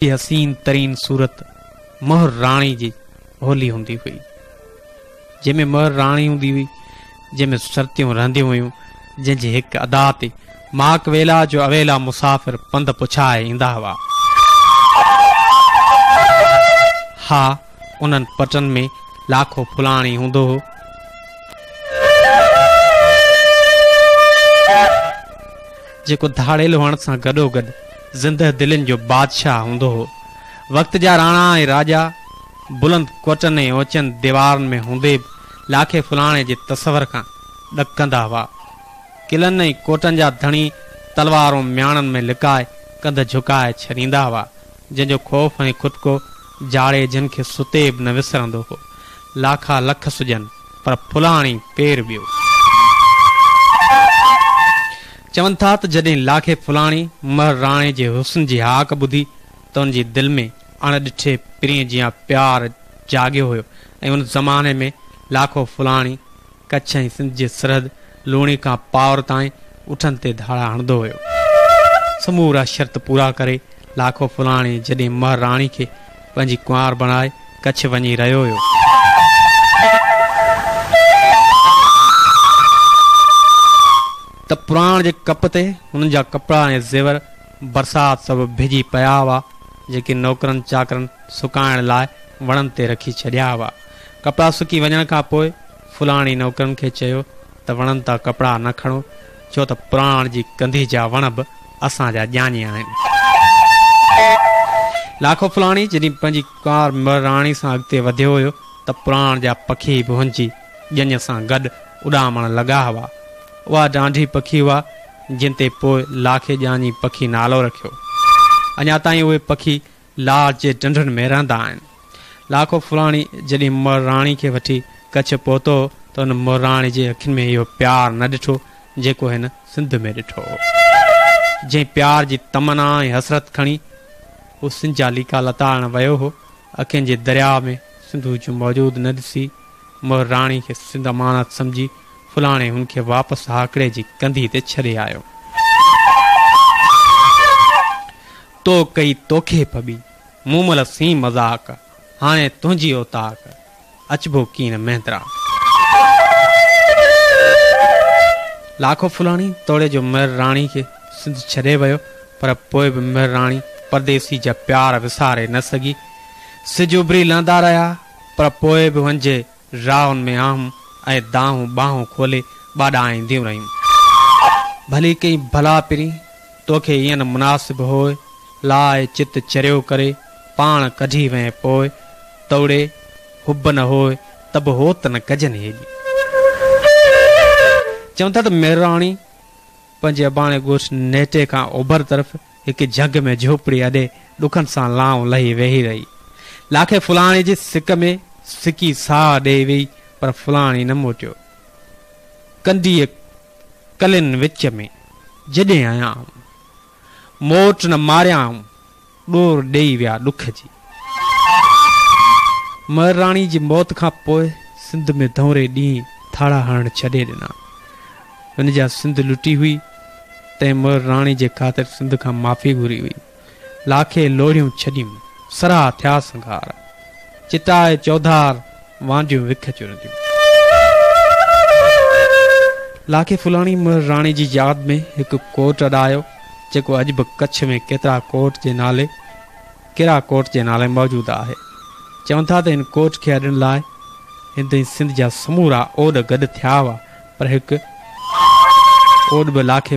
جي حسين ترين صورت مهر راڻي جي هولي هوندي هئي. جنهن ۾ مهر راڻي هوندي هئي، جنهن ۾ سرتيون رهنديون هيون، جنهن جي هڪ ادا تي ماڪ ويلا جو اويلا مسافر پنڌ پڇائي ايندا هئا. ها، انهن پٽن ۾ لاکو ڦلاڻي هوندو هو. جيڪو ڌاڙيل هئڻ سان گڏوگڏ زندهه دلين جو بادشاهه هوندو هو. وقت جا راڻا ۽ راڄا بلند ڪوٽن ۽ اوچن ديوارن ۾ هوندي به لاکي ڦلاڻي جي تصور کان ڏڪندا هئا. قلعن ۽ ڪوٽن جا ڌڻي تلوارون مياڻن ۾ لڪائي ڪنڌ جهڪائي ڇڏيندا هئا، جنهن جو خوف ۽ کٽڪو جاڙيجن کي ستي به نه وسرندو هو. لاکا لک سجهن، پر ڦلاڻي پير ٻيو. چون ٿا ته جڏهن لاکي ڦلاڻي مهر راڻي جي حسن جي هاڪ ٻڌي ته ان جي دل ۾ اڻ ڏٺي پرينء جيان پيار جاڳيو هيو ۽ ان زماني ۾ لاکو ڦلاڻي ڪڇ ۽ سنڌ جي سرحد لوڻي کان پاور تائين اٺن تي ڌاڙا هڻندو هيو. سمورا شرط پورا ڪري لاکو ڦلاڻي جڏهن مهر راڻي کي پنهنجي ڪنوار بڻائي ڪڇ وڃي رهيو هيو. ته پراڻ جي ڪپ تي هنن جا ڪپڙا ۽ زيور برسات سبب ڀڄي پيا هئا، جيڪي نوڪرن چاڪرن سڪائڻ لاء وڻن تي رکي ڇڏيا هئا. ڪپڙا سڪي وڃڻ کان پوء ڦلاڻي نوڪرن کي چيو ته وڻن تان ڪپڙا نه کڻو، ڇو ته پراڻ جي ڪنڌي جا وڻ به اسان جا ڄاڃي آهن. لاکو ڦلاڻي جڏهن پنهنجي ڪنوار مهر راڻي سان اڳتي وڌيو هيو ته پراڻ جا پکي به هن جي ڄڃ سان گڏ اڏامڻ لڳا هئا. اها ڊانڍي پکي هئا، جن تي پوء لاکي ڄاڃي پکي نالو رکيو. اڃا تائين اهي پکي لاڙ جي ڍنڍن ۾ رهندا آهن. لاکو ڦلاڻي جڏهن مهر راڻي کي وٺي ڪڇ پهتو ته هن مهر راڻي جي اکين ۾ اهو پيار نه ڏٺو، جيڪو هن سنڌ ۾ ڏٺو هو. جنهن پيار جي تمنا ۽ حسرت کڻي هو سنڌ جا ليڪا لتاڙڻ ويو هو، اکين جي درياء ۾ سنڌوء جو موجود نه ڏسي، مهر راڻي کي سنڌ امانت سمجهي ڦلاڻي هن کي واپس هاڪڙي جي ڪنڌي تي ڇڏي آيو. تو ڪئي توکي ڦٻي، مومل سين مذاق، هاڻي تنهنجي اوطاق. اچبو ڪين مهندرا. لاکو ڦلاڻي توڙي جو مهر راڻي کي سنڌ ڇڏي ويو پر پوء به مهر راڻي پرديسي جا پيار وساري نه سگهي. سج اڀري لهندا رهيا پر پوء به هن جي راهن ۾ آهون ۽ دانهون ٻانهون کولي ٻاڏائينديون رهيون. ڀلي ڪئين ڀلا پرين، توکي ايئن مناسب هوء، لاء چت چريو ڪري، پاڻ ڪڍي وئين پوء. توڙي حب نه هوء ته به هوت نه ڪجن هيڏي. چون ٿا ته ميرراڻي پنهنجي اباڻي ڳوٺ نهٽي کان اوڀر طرف هڪ جهنگ ۾ جهوپڙي اڏي ڏکن سان لانئون لهي ويهي رهي. لاکي ڦلاڻي جي سڪ ۾ سڪي ساهه ڏيئي ويئي پر ڦلاڻي نه موٽيو. ڪنڊيء ڪلين وچ ۾ جڏهن آيا آئون. موٽ نه ماريا آئون. ڏور ڏيئي ويا ڏک جي. مهر راڻي جي موت کان پوء سنڌ ۾ ڌؤنري ڏينهن ڌاڙا هڻڻ ڇڏي ڏنا. هن جا سنڌ لٽي هئي، تنهن مهر راڻي جي خاطر سنڌ کان معافي گهري هئي. لاکي لوڙهيون ڇڏيون، سرها ٿيا سنگهار. چتائي چوڌار، وانڍيون وک چرنديون. لاکي ڦلاڻي مهر راڻي جي ياد ۾ هڪ ڪوٽ اڏايو، جيڪو اڄ به ڪڇ ۾ ڪيترا ڪوٽ جي نالي ڪيرا ڪوٽ جي نالي موجود آهي. چون ٿا ته هن ڪوٽ کي اڏڻ لاء هند ۽ سنڌ جا سمورا اوڏ گڏ ٿيا هئا، پر هڪ اوڏ به لاکي.